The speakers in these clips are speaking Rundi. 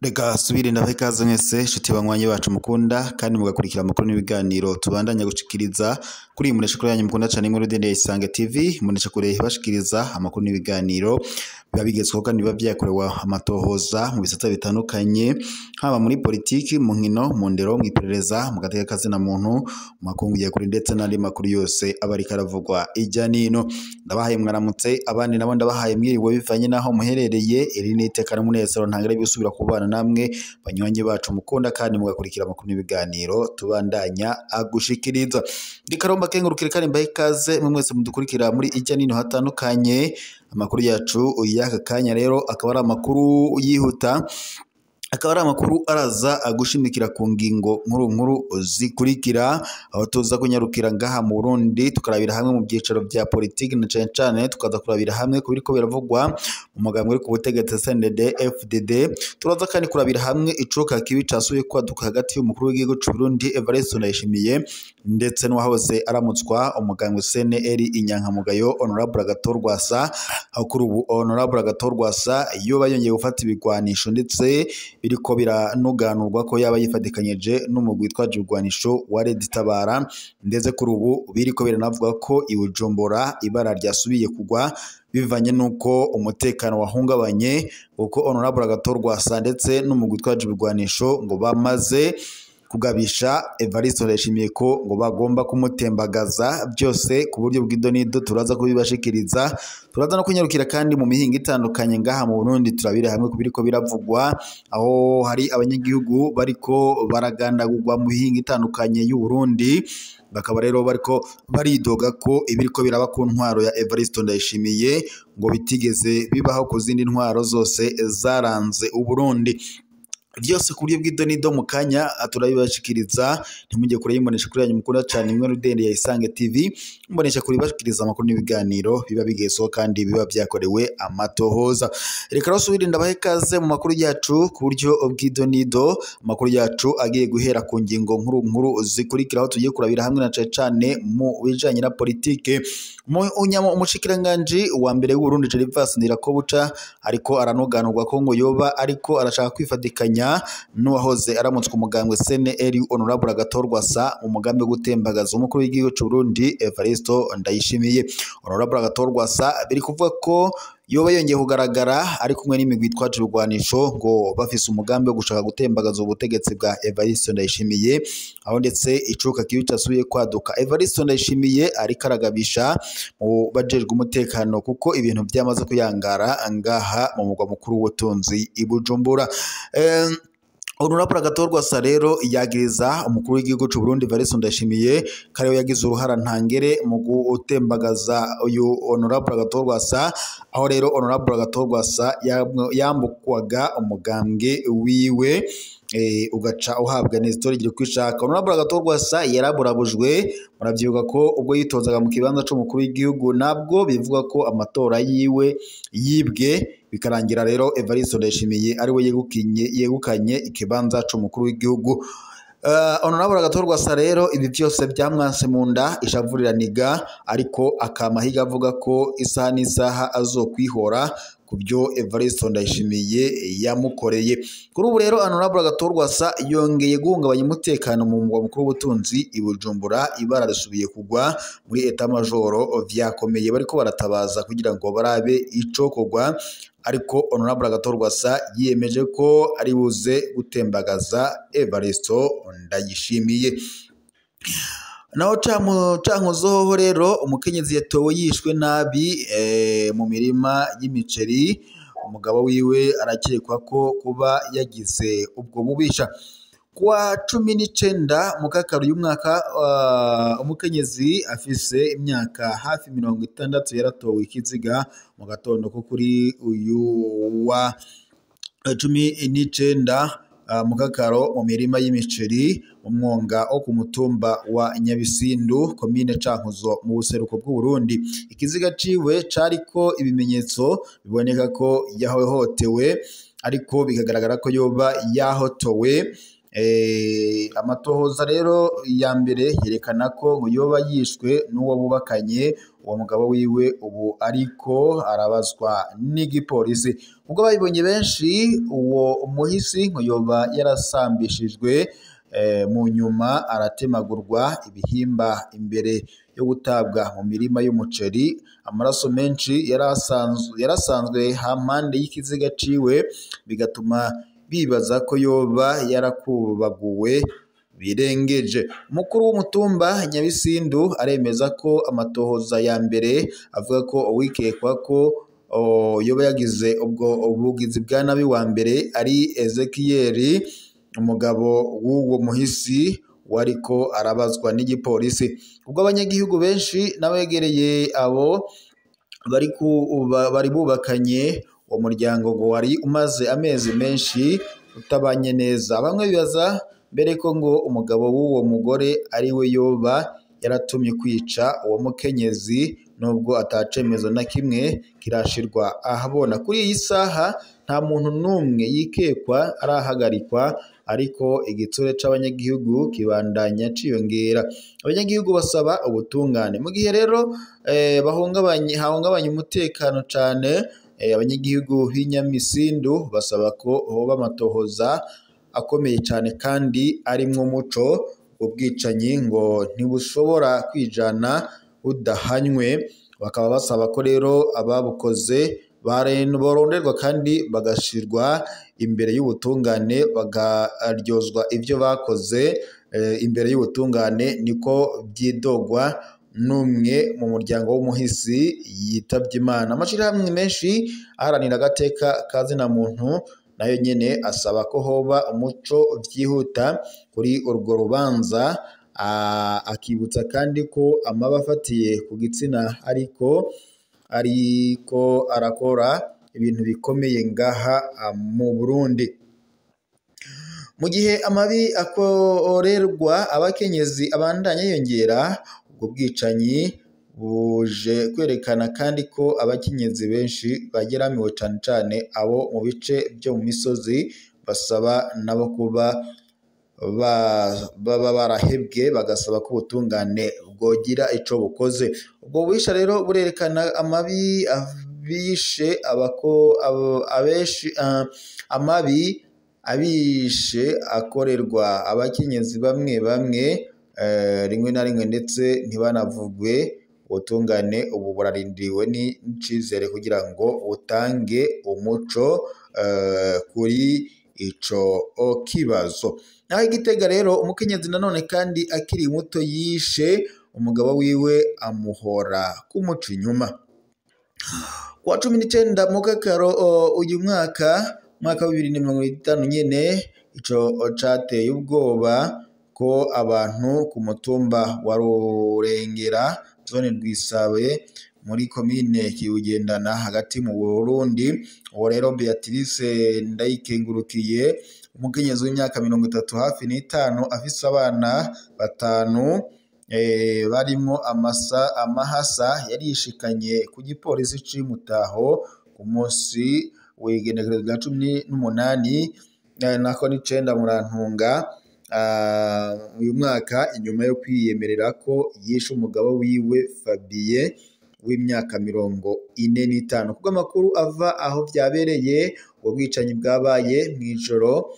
Reka subire ndabaha ikaze mwese nshuti banywanyi bacu mukunda kandi mugakurikira amakuru n'ibiganiro tubandanya gushikiriza kuri iyi mboneshakure yanyu mukunda cane inkuru ndende ya Isange TV. Imboneshakure bashikiriza amakuru n'ibiganiro biba bigezweho kandi biba vyakorewe amatohoza mu bisata bitandukanye, haba muri politiki, mu nkino, mu ndero, mw'iperereza, mu gateka kazina muntu, mu makungu ya kure ndetse n'andi makuru yose aba ariko aravugwa irya nino. Ndabahaye mwaramutse, abandi nabo ndabahaye mwiriwe bivanye n'aho muherereye. Iri ni iteka n'umunezero ntangere bisubira kubana namwe banywanyi bacu mukunda kandi mugakurikira amakuru n'ibiganiro tubandanya agushikiriza. Ndikaromba kengurukire kandi mbahe ikaze mwe mwese mudukurikira muri irya nino hatandukanye. Amakuru yacu y'aka kanya rero akaba ari amakuru yihuta, akaba ari amakuru araza gushimikira ku ngingo nkuru nkuru zikurikira, aho tuza kunyarukira ngaha mu Burundi tukarabira hamwe mu byicaro vya politiki na cane cane tukaza kurabira hamwe ku biriko biravugwa mu mugambwe uri ku butegetsi CNDD FDD. Turaza kandi kurabira hamwe icuka kibi casubiye kwaduka hagati y'umukuru w'igihugu c'u Burundi Evariste Ndayishimiye ndetse n'uwahoze aramutswa umugambwe CNL Inyankamugayo Honorable Agathon Rwasa, aho kuri ubu Honorable Agathon Rwasa yoba yongeye gufata ibigwanisho ndetse biriko biranuganurwa ko yaba yifatikanyije n'umugwi witwaje ibigwanisho wa Red Tabara, ndetse kuri ubu biriko biranavuga ko i Bujumbura ibara ryasubiye kugwa bivanye n'uko umutekano wahungabanye, kuko Honorable Agathon Rwasa ndetse n'umugwi witwaje ibigwanisho ngo bamaze kugabisha Evariste Ndayishimiye ko ngo bagomba kumutembagaza byose ku buryo bw'idonido. Turaza kubibashikiriza, turaza no kunyarukira kandi mu mihingo itandukanye ngaha mu Burundi, turabire hamwe ku biriko biravugwa, aho hari abanyagihugu bariko baragandagurwa mu mihingo itandukanye y'u Burundi, bakaba rero bariko baridoga ko ibiriko biraba ku ntwaro ya Evariste Ndayishimiye ngo bitigeze bibaho ku zindi ntwaro zose zaranze u Burundi. Vyose ku buryo bw'idonido mu kanya turabibashikiriza. Ntimujye kure y'imbonesha kuri yanyu mukunda cane imwe rudende ya Isange TV, imbonesha kuri bashikiriza amakuru n'ibiganiro biba bigezweho kandi biba vyakorewe amatohoza. Reka rero subire ndabahe ikaze mu makuru yacu ku buryo bw'idonido. Amakuru yacu agiye guhera ku ngingo nkuru nkuru zikurikira, aho tugiye kurabira hamwe na cane cane mu bijanye na politike. Umushikiranganji wa mbere w'u Burundi Gervais Ndirakobuca ariko aranuganurwa ko ngo yoba ariko arashaka kwifatikanya n'uwahoze aramutswa umugambwe CNL Honorable Agathon Rwasa mu mugambi wo gutembagaza umukuru w'igihugu c'u Burundi Evariste Ndayishimiye. Honorable Agathon Rwasa biri kuvuga ko yoba yongeye kugaragara ari kumwe n'imigwi itwaje ibigwanisho ngo bafise umugambi wo gushaka gutembagaza ubutegetsi bwa Evariste Ndayishimiye, aho ndetse icuka kibi casubiye kwaduka. Evariste Ndayishimiye ariko aragabisha mu bajejwe umutekano kuko ibintu vyamaze kuyangara ngaha mu mugwa mukuru w'ubutunzi i Bujumbura. Honorable Agathon Rwasa rero yagiriza umukuru w'igihugu c'u Burundi Evariste Ndayishimiye ko ariwe yagize uruhara ntangere mu gutembagaza uyu Honorable Agathon Rwasa, aho rero Honorable Agathon Rwasa yambukwaga umugambwe wiwe ugaca uhabwa Nestor Girkwishaka. Honorable Agathon Rwasa yaraburabujwe, muravyibuka ko ubwo yitozaga mu kibanza c'umukuru w'igihugu nabwo bivuga ko amatora yiwe yibwe, bikarangira rero Evariste Ndayishimiye ariwe yegukanye ikibanza c'umukuru w'igihugu. Honorable Agathon Rwasa rero ibi vyose vyamwanse mu nda ishavuriraniga, ariko akamahiga avuga ko isaha n'isaha azokwihora ku byo Evariste Ndayishimiye yamukoreye. Kuri ubu rero Honorable Agathon Rwasa yongeye guhungabanya umutekano mu mugwa mukuru w'ubutunzi i Bujumbura, ibara risubiye kugwa muri etat majoro, vyakomeye bariko baratabaza kugira ngo barabe icokorwa, ariko Honorable Agathon Rwasa yiyemeje ko ari buze gutembagaza Evariste Ndayishimiye. Naho Cankuzo hoho rero umukenyezi yatowe yishwe nabi mu mirima y'imiceri, umugabo wiwe arakekwa ko kuba yagize ubwo bubisha. Kuwa 19 Mukakaru y'umwaka, umukenyezi afise imyaka hafi 60 yaratowe ikiziga mu gatondo ko kuri uyu wa 19 Mukakaro mu mirima y'imiceri mu mwonga wo ku mutumba wa Nyabisindu, komine Cankuzo mu buseruko bw'u Burundi. Ikiziga ciwe cariko ibimenyetso biboneka ko yahohotewe, ariko bikagaragara ko yoba yahotowe. Amatohoza rero ya mbere yerekana ko ngo yoba yishwe n'uwo bubakanye. Uwo mugabo wiwe ubu ariko arabazwa n'igipolisi. Ubwo babibonye benshi, uwo muhisi ngo yoba yarasambishijwe, mu nyuma aratemagurwa ibihimba imbere yo gutabwa mu mirima y'umuceri. Amaraso menshi yarasanzwe hampande y'ikiziga ciwe, bigatuma bibaza ko yoba yarakubaguwe birengeje. Umukuru w'umutumba Nyabisindu aremeza ko amatohoza ya mbere avuga ko uwikekwa ko yoba yagize ubwo ubugizi bwa nabi wa mbere ari Ezekiyeli, umugabo w'uwo muhisi wariko arabazwa n'igipolisi. Ubwo abanyagihugu benshi n'abegereye abo bari bubakanye, uwo muryango ngo wari umaze amezi menshi utabanye neza. Bamwe bibaza mbere ko ngo umugabo w'uwo mugore ari we yoba yaratumye kwica uwo mukenyezi, nubwo atacemezo na kimwe kirashirwa ahabona. Kuri iyi saha nta muntu n'umwe yikekwa arahagarikwa, ariko igitsure c'abanyagihugu kibandanya ciyongera. Abanyagihugu basaba ubutungane. Mu gihe rero hahungabanye umutekano cane, abanyagihugu b'Inyamisindu basaba ko hoba amatohoza akomeye cane kandi arimwo umuco. Ubwicanyi ngo ntibushobora kwijana budahanywe. Bakaba basaba ko rero ababukoze boronderwa kandi bagashirwa imbere y'ubutungane, bakaryozwa ivyo bakoze imbere y'ubutungane. Niko vyidogwa n'umwe mu muryango w'umuhisi yitavye Imana. Amashirahamwe menshi aharanira agateka ka zina muntu nayo nyene asaba ko hoba umuco vyihuta kuri urwo rubanza, akibutsa kandi ko amaba afatiye ku gitsina ariko arakora ibintu bikomeye ngaha mu Burundi. Mu gihe amabi akorerwa abakenyezi abandanya yiyongera, ubwo bwicanyi buje kwerekana kandi ko abakenyezi benshi bageramiwe, cane cane abo mu bice vyo mu misozi, basaba nabo kuba baba barahebwe, bagasaba ko ubutungane bwogira ico bukoze. Ubwo bubisha rero burerekana amabi abishe amabi abishe akorerwa abakenyezi bamwe bamwe, rimwe na rimwe ndetse ntibanavugwe. Ubutungane ubu burarindiriwe n'icizere kugira ngo butange umuco kuri ico kibazo. Naho Igitega rero, umukenyezi nanone kandi akiri muto yishe umugabo wiwe amuhora kumuca inyuma. Kuwa 19 Mukakaro uyu mwaka wa 2025 nyene, ico cateye ubwoba ko abantu ku mutumba wa Rurengera, zone Rwisabe, muri komine Kibugendana hagati mu Burundi. Uwo rero Beatrice Ndayikengurukiye, umukenyezi w'imyaka 30 hafi n'itanu, afise abana 5 barimwo amahasa, yarishikanye ku gipolisi c'Imutaho ku munsi w'igenekerezo rya 18 nako n'icenda Murantunga uyu mwaka, inyuma yo kwiyemerera ko yishe umugabo wiwe Fabien w'imyaka 45. Kubwo amakuru ava aho vyabereye, ubwo bwicanyi bwabaye mw'ijoro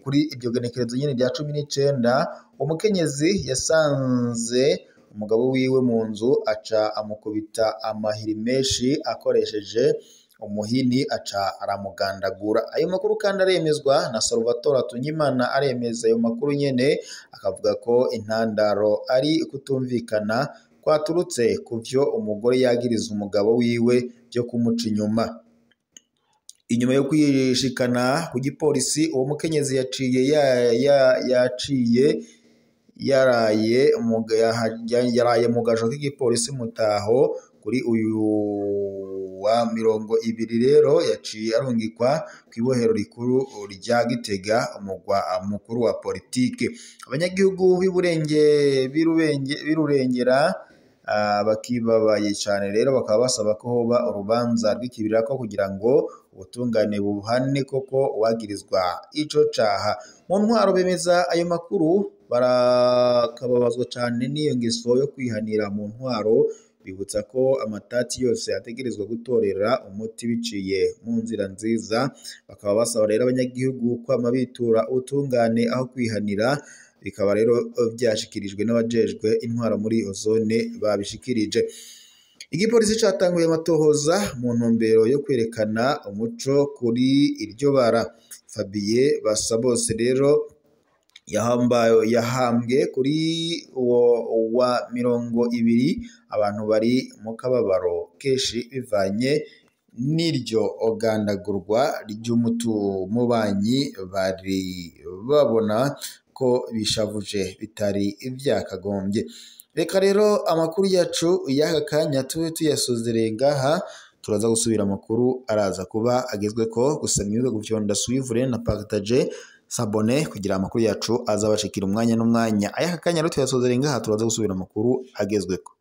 kuri iryo genekerezo nyene rya 19. Umukenyezi yasanze umugabo wiwe mu nzu, aca amukubita amahiri menshi akoresheje umuhini, aca aramugandagura. Ayo makuru kandi aremezwa na Salvatore Tunyimana, aremeza ayo makuru nyene, akavuga ko intandaro ari kutumvikana kwaturutse kuvyo umugore yagiriza umugabo wiwe vyo kumuca inyuma. Inyuma yo kwishikana ku gipolisi, uwo mukenyezi yaciye yaraye mu gajo k'igipolisi Mutaho. Kuri uyu wa 20 rero yaciye arungikwa kw'ibohero rikuru rya Gitega, umugwa mukuru wa politike. Abanyagihugu b'Irurengera Bakibabaye cane rero bakaba basaba ko hoba urubanza rw'ikibirako kugira ngo ubutungane buhane koko uwagirizwa ico caha. Mu ntwaro bemeza ayo makuru, barakababazwa cane n'iyo ngeso yo kwihanira mu ntwaro, bibutsa ko amatati yose ategerezwa gutorera umuti biciye mu nzira nziza. Bakaba basaba rero abanyagihugu kwama bitura ubutungane aho kwihanira. Bikaba rero vyashikirijwe n'abajejwe intwaro muri iyo zone babishikirije. Igipolisi catanguye amatohoza mu ntumbero yo kwerekana umuco kuri iryo bara. Fabien Basabose rero yahambwe kuri uwo wa 20, abantu bari mu kababaro kenshi bivanye n'iryo ogandagurwa ry'umubanyi, bari babona ko bishavuje bitari vyakagombye. Reka rero amakuru yacu y'aka kanya tube tuyasozereye ngaha, turaza gusubira amakuru araza kuba agezweko. Gusa mwibuke gufyonda suivre na partage, s'abonner kugira amakuru yacu azabashikira umwanya n'umwanya. Ay'aka kanya rero tuyasozereye ngaha, turaza gusubira amakuru agezweko.